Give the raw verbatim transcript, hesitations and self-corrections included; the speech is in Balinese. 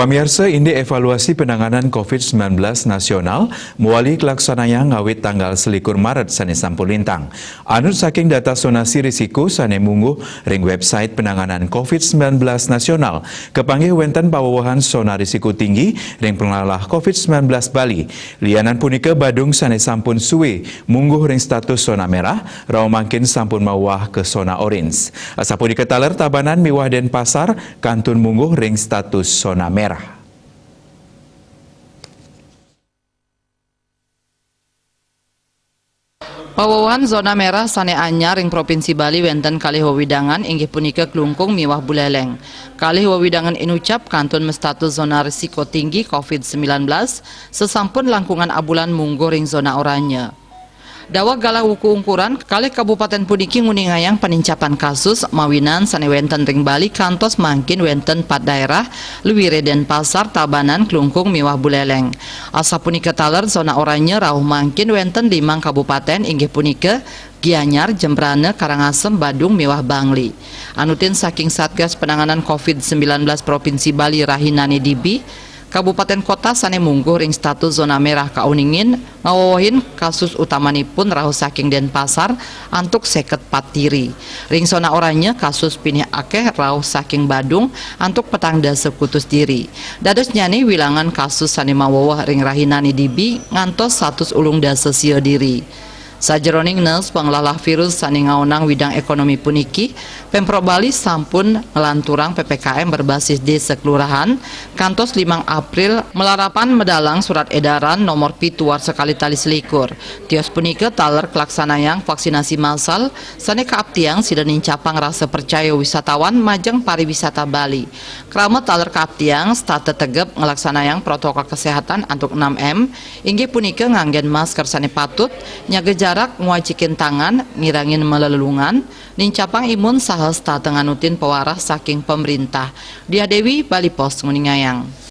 Pamiarsa, indik evaluasi penanganan covid sembilan belas nasional mawali kalaksanayang ngawit tanggal selikur Maret sane sampun lintang. Anut saking data sonasi risiko sane mungguh ring website penanganan covid sembilan belas nasional, kapanggih wenten pawewehan zona risiko tinggi ring panglalah covid sembilan belas Bali. Lianan punika, Badung sane sampun suwe mungguh ring status zona merah, rauh mangkin sampun maweweh ka zona orange. Asapunika taler Tabanan miwah Denpasar kantun mungguh ring status zona merah. Pawewehan zona merah sane anyar ring Provinsi Bali wenten kalih wewidangan, inggih punika Klungkung miwah Buleleng. Kalih wewidangan inucap kantun mastatus zona risiko tinggi covid sembilan belas, sasampun langkungan abulan mungguh ring zona oranye. Daweg galah wuku ungkuran, kalih kabupaten puniki nguningayang panincapan kasus mawinan sane wenten ring Bali kantos mangkin wenten pat daerah luire Denpasar, Tabanan, Klungkung miwah Buleleng. Asapunika taler zona oranye rauh mangkin wenten limang kabupaten, inggih punika Gianyar, Jembrana, Karangasem, Badung miwah Bangli. Anutin saking Satgas Penanganan covid sembilan belas Provinsi Bali, rahinane dibi, kabupaten kota sane mungguh ring status zona merah kauningin ngawewehin kasus utamanipun rauh saking Denpasar antuk seket pat diri. Ring zona oranye kasus pinih akeh rauh saking Badung antuk petang dasa kutus diri. Dadosnyane wilangan kasus sane maweweh ring rahinane dibi ngantos satus ulung dasa sia diri. Sajeroning nurse panglalah virus sane ngaonang widang ekonomi puniki, Pemprov Bali sampun nglanturang P P K M berbasis desa kelurahan kantos limang April malarapan medalang surat edaran nomor pitu warsa kalih tali selikur. Tios punika taler kalaksanayang vaksinasi massal sane kaaptiang sida nincapang rasa percaya wisatawan majeng pariwisata Bali. Krama taler kaaptiang, setata tegep nglaksanayang protokol kesehatan antuk enam M, inggih punika nganggen masker sane patut, nyaga jarak, ngwacikin tangan, ngirangin malelungan, nincapang imun saha setata nganutin pawarah saking pamrintah. Diah Dewi, Bali Post, nguningayang.